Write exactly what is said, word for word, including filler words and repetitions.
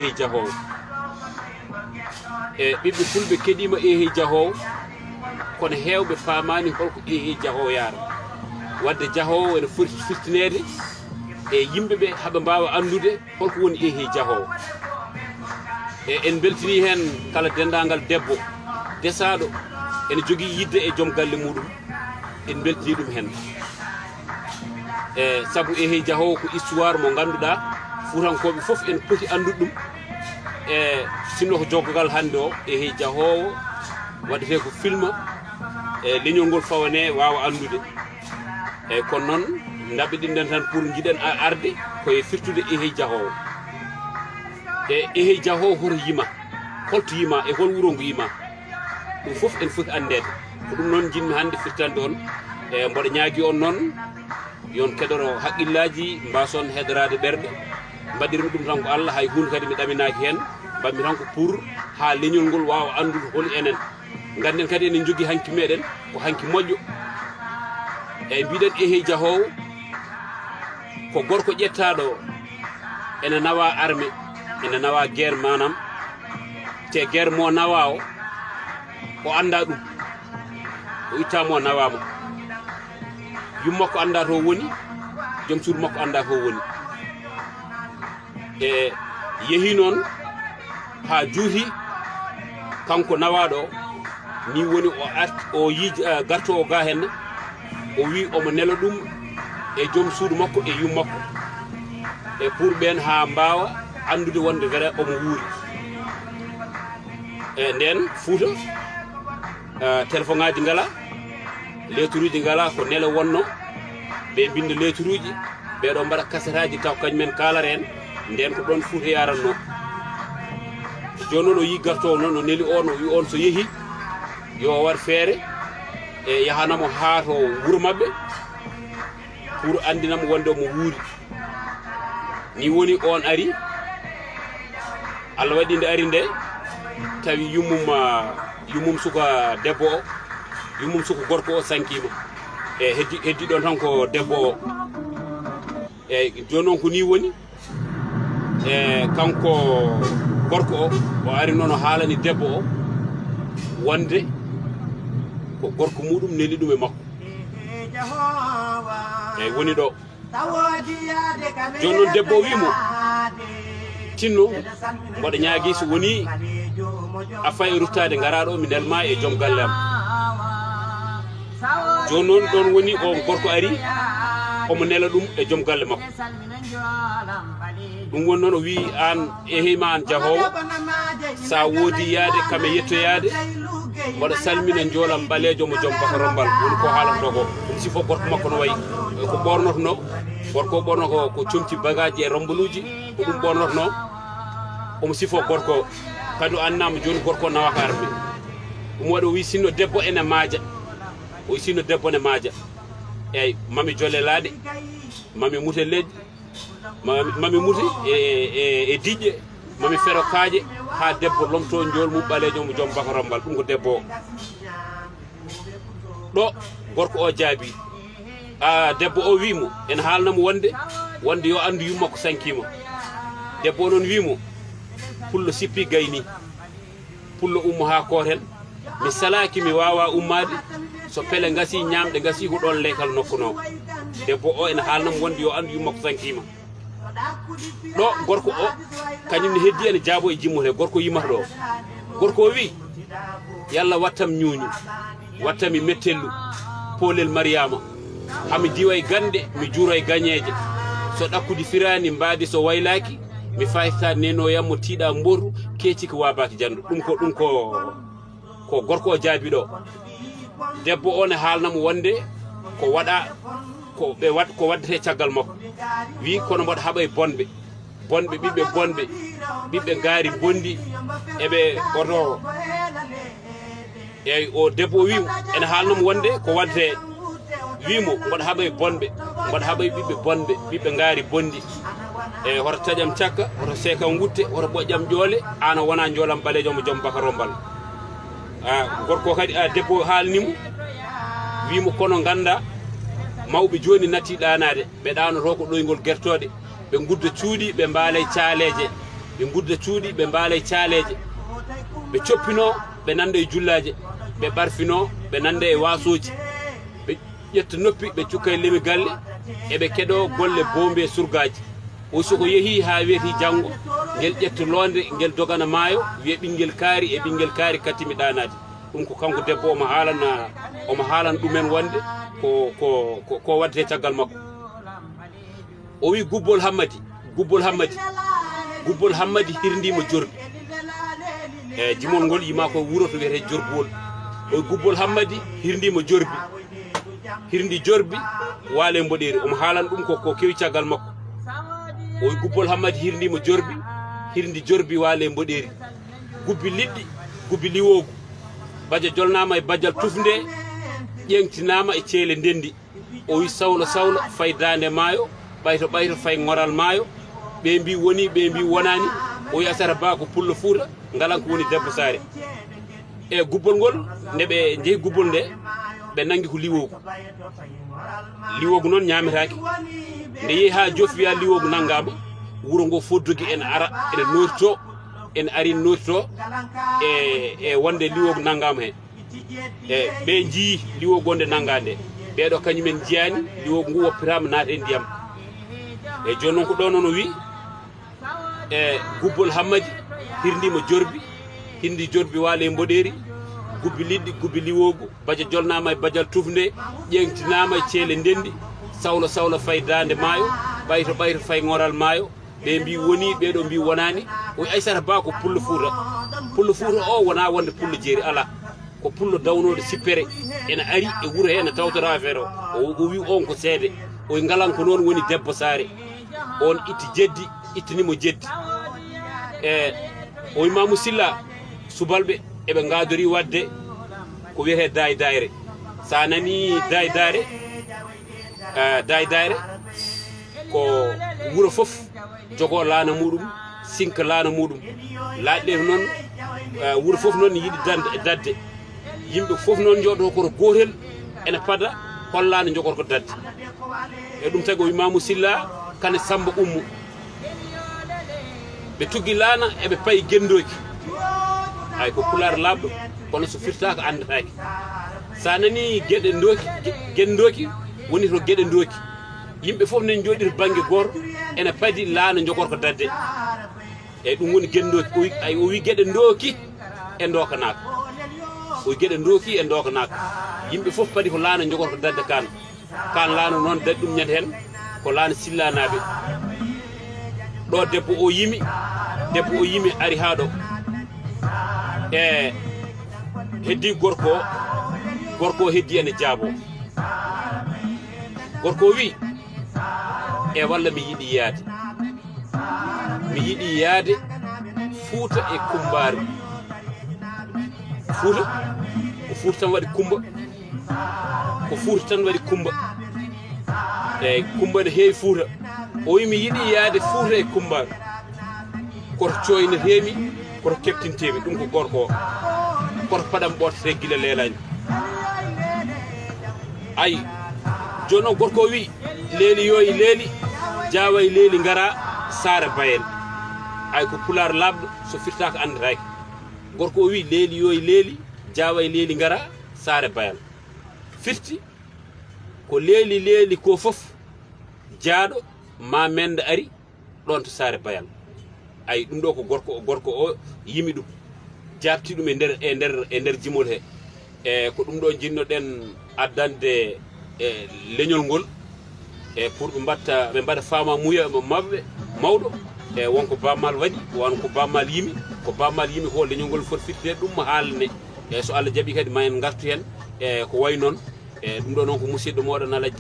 Eehey Jahoowo. E ɓiɓɓe fulɓe keɗiima Eehey Jahoowo, kono heewɓe paamaani holko Eehey Jahoowo yaara. Wadde Jahoowo ene foti firtineede e yimɓe ɓe, haɓe mbaawa anndude holko woni Eehey Jahoowo. E en mbeltinii heen kala denndaangal debbo desaaɗo ene jogii yiɗde e joom galle muuɗum, en mbeltinii ɗum heen. E sabu Eehey Jahoowo ko histoire mo ngannduɗaa Fuutankooɓe fof ene poti anndude ɗum. E sinno ko jokkogal hannde o, Eehey Jahoowo waɗetee ko film, e leñol ngol fawanee waawa anndude. E kono noon, ndaɓɓiɗinɗen tan pour njiɗen a-, arde ko e firtude Eehey Jahoowo. E Eehey Jahoowo hoto yima, holto yima e hol wuro ngo yima? Ɗum fof ene foti anndeede. Ko ɗum noon njiɗmi hannde firtande on. E mboɗo ñaagii on noon, yo on keɗoro haqqillaaji, mbaason heɗoraade ɓerɗe. Mbaɗirmi ɗum tan ko Allah, hay huunde kadi mi ɗaminaaki heen. Mbaɗmi tan ko pour haa leñol ngol waawa anndude holi enen. Ngannden kadi enen njogii hanki meɗen, ko hanki moƴƴo. Eeyi, mbiɗen Eehey Jahoowo ko gorko ƴettaaɗo ene nawaa arme, ene nawaa guerre, maanaam te guerre mo nawaa o, o anndaa ɗum. O ittaa mo nawaama. Yumma makko anndaa to woni, joom suudu makko anndaa to woni. E yehi noon haa juuti, kanko nawaaɗo o, ni woni o art-, o yiij-, eh, gartoowo ga henne, o wi omo nela ɗum e joom suudu makko e yumma makko, e pour ɓeen haa mbaawa anndude wonde vrai omo wuuri. E ndeen Fuuta, eh, telefoŋaaji ngalaa, leeturuuji ngalaa, ko nela wonno, ɓe mbinnda leeturuuji, ɓeeɗo mbaɗa kasetaaji taw kañumen kaalata en, ndeen ko ɗoon Fuuta yaranno. Jooni noon o yii gartoowo noon, o neli on, o wi on so yehi, yo o waɗ feere, e yahana mo haa to wuro maɓɓe, pour anndina mo wonde omo wuuri. Ni woni on ari, Allah waɗi nde ari nde, tawi yummum, ah, yummum suka debbo o, yummum suka gorko o sankiima. E heddi, heddi ɗon tan ko debbo o. E jooni noon ko ni woni, e kanko gorko o, o ari noon o haalani debbo o wonde ko gorko muɗum neli ɗum e makko. Eeyi, woni ɗo. Jooni noon debbo o wii mo, "Tinno, mboɗo ñaagii so wonii a fay e ruttaade, ngaraa ɗo, mi nelma e joom galle am." Jooni noon ɗoon woni o gorko ari, omo nela ɗum e joom galle makko. Ɗum woni noon o wii, "Aan, eehey ma aan jahoowo, so a woodi yaade kam e yettoyaade, mboɗo salmina njoolam ɓaleejo mo joom bakarombal." Woni ko haalatnoo ko, ɗum sifo gorko makko no wayi, ko ɓornotnoo. Gorko o ɓorno ko, ko comci bagaaji e rombaluuji, ko ɗum ɓornotnoo. Omo sifo gorko o. Kadi o annama jooni gorko o nawaka arme. Ɗum waɗi o wii, "Sinno debbo ene maaja." O wii, "Sinno debbo ne maaja." Eeyi, mami jole laaɗe, mami mute leƴƴi, mami, mami mute e, e, e diƴƴe, mami fero kaaƴe, haa debbo lomto njool mum ɓaleejo mo joom bakarombal. Ɗum ko debbo o. Ɗo gorko o jaabi, a, debbo o wii mo, ene haalna mo wonde, wonde yo anndu yumma ko sankiima. Debbo o noon wii mo, "Pullo sippi gayni, pullo ummo haa kooten. Mi salaaki, mi waawaa ummaade. So pele ngasii, ñaamɗe ngasii, ko ɗoon leykal nokkunoo." Debbo o ene haalna mo wonde yo anndu yumma ko sankiima. Ɗo gorko o, kañum ne heddi ene jaabo e jimmoto he gorko yimata ɗo. Gorko o wii, "Yalla wattam ñuuñu, wattam e mettellu, poolel Mariyaama. Hami diwa e gannde, mi juuro e gañeeje. So ɗakkudi firaani, mbaadi so waylaaki, mi fayta nenoyam mo tiiɗa mbotu, keeciki waabaaki janndu." Ɗum ko, ɗum ko ko gorko o jaabi ɗo. Debbo o ne haalna mo wonde ko waɗa, ko ɓe waɗ-, ko waddete caggal makko. Wi kono mboɗo haɓa e bonɓe, bonɓe, ɓiɓɓe bonɓe, ɓiɓɓe ngaari bonɗi, eɓe oto. Eyyi, o debbo o wi mo, ene haalna mo wonde ko waddete. Wi mo, mboɗo haɓa e bonɓe, mboɗo haɓa e ɓiɓɓe bonɓe, ɓiɓɓe ngaari bonɗi. Eyyi, hoto taƴam cakka, hoto seekam wutte, hoto ɓoƴƴam ƴoole, aan a wona njoolam ɓaleejo mo joom bakarombal. A, gorko kadi, a, debbo haalni mo, wi mo, kono ngannda, mawɓe jooni natti ɗaanaade, ɓe ɗaanoto ko ɗoyngol gertooɗe, ɓe ngudda cuuɗi, ɓe mbaalay caaleeje. Ɓe ngudda cuuɗi, ɓe mbaala e caaleeje. Ɓe coppinoo, ɓe nannda e jullaaje. Ɓe ɓarfinoo, ɓe nannda e waasooji. Ɓe ƴetta noppi, ɓe cukka e lemi galle. Eɓe keɗoo golle boombi e surgaaji. O, so ko yehii haa weeti janngo, ngel ƴetta loonde, ngel dogana maayo, wiya ɓinngel kaari e ɓinngel kaari kattimi ɗaanaade. Ɗum ko kanko debbo omo haalana, omo haalana ɗumen wonde ko, ko, ko, ko waɗetee caggal makko. O wi gubbol hammadi, gubbol hammadi, gubbol hammadi hirndiima jorbi. E jimol ngol yima ko wuro to wiyetee jorbuwol. O wi gubbol hammadi hirndiima jorbi. Hirndi jorbi, waale mboɗeeri. Omo haalana ɗum ko, ko kewi caggal makko. O wi gubbol hammadi hirndiima jorbi, hirndi jorbi, waale mboɗeeri. Gubbi liɗɗi, gubbi liwoogu. Baja jolnaama e bajal tufnde, ƴeeŋtinaama e ceele ndenndi. O wi sawlo sawlo, fay daande maayo, ɓayto ɓayto, fay ŋoral maayo. Ɓe mbi woni, ɓe mbi wonaani. O wi asata ba ko pullo Fuuta, ngalan ko woni debbo saare. E gubbol ngol, nde ɓe njehi gubbol nde, ɓe nanngi ko liwoogu. Liwoogu noon ñaametaake. Nde yehi haa joofi wiya liwoogu nanngaama, wuro ngo fof dogi ene ara, ene nootitoo, ene ari nootitoo e, e wonde liwoogu nanngaama heen. E ɓe njii liwoogu wonde nanngaa nde. Ɓeeɗo kañumen njiyaani liwoogu ngu woppitaama naata e ndiyam. E jooni noon ko ɗo noon o wi, e gubbol hammadi, hirndiima jorbi, hirndi jorbi waale e mboɗeeri, gubbi liɗɗi, gubbi liwoogu, baja jolnaama e bajal tufnde, ƴeeŋtinaama e ceele ndenndi, sawlo sawlo fay daande maayo, ɓayto ɓayto fay ŋoral maayo. Ɓe mbi woni, ɓeeɗo mbi wonaani. O wi Aysata Ba ko pullo Fuuta. Pullo Fuuta o wonaa wonde pullo jeeri, alaa. Ko pullo dawnooɗo sippere, ene ari e wuro he, ene tawtora affaire o. O, o wi on ko seede. O wi ngalan ko noon woni debbo saare. On itti jeddi, ittini mo jeddi. E o wi Mamu Silla, subalɓe eɓe ngaadori waɗde ko wiyetee daay daayre. So a nanii daay daayre, eh, daay daayre ko wuro fof jogoo laana muɗum, sinka laana muɗum. Laaɗe ɗe noon, eh, wuro fof noon yiɗi dande, dadde. Yimɓe fof noon njooɗo koto gootel, ene pada hollaano njogorko dadde. E ɗum tagi o wi Mamu Silla, kane Samba Ummu. Ɓe tuggi laana, eɓe payi Genndoki. Ay ko pulaar laaɓɗo, kono so firtaaka anndataake. So a nanii geɗe ndooki, ge-, Genndoki woni to geɗe ndooki. Yimɓe fof nen njooɗii to bannge gooto, ene padi laana njogorko dadde. Eyi, ɗum woni geɗe ndooki. O wi-, ay, o wi geɗe ndooki e ndookanaaka. O wi geɗe ndooki e ndookanaaka. Yimɓe fof padi ko laana njogorko dadde kaan. Kaan laana noon daɗi ɗum ñande heen ko laana Sillanaaɓe. Ɗo debbo o yimi, debbo o yimi ari haa ɗo. E heddi gorko o, gorko o heddi ene jaabo. Gorko o wi, e walla mi yiɗi yaade. Mi yiɗi yaade Fuuta e Kumbaaru. Fuuta, ko Fuuta tan waɗi Kumba. Ko Fuuta tan waɗi Kumba. Eeyi, Kumba ne heewi Fuuta. O wi, mi yiɗi yaade Fuuta e Kumbaaru. Koto cooynetee-mi, koto keptintee-mi, ɗum ko gorko o. Koto paɗam ɓortetee gila leelaani. Ay, jooni o gorko o wi, leeli yo e leeli, jaawa e leeli ngara, saare Bayel. Ay, ko pulaar laaɓɗo, so firtaaka anndataake. Gorko o wi, leeli yo e leeli, jaawa e leeli ngara, saare Bayel. Firti, ko leeli leeli ko fof, jaaɗo ma mennda ari, ɗoon to saare Bayal. Ay, ɗum ɗo ko gorko, gorko o yimi ɗum, jaabti ɗum e nder, e nder, e nder jimol he. E ko ɗum ɗo jinnoɗen addande e leñol ngol, e pour ɓe mbatta, ɓe mbaɗa faamamuya ma-, maɓɓe mawɗo. E won ko Baaba Maal waɗi, won ko Baaba Maal yimi, ko Baaba Maal yimi ko leñol ngol foti firteede ɗum haalne. E so Allah jaɓi kadi ma en ngartu heen. E ko wayi noon, e ɗum ɗo noon ko musidɗo mooɗon Alhaji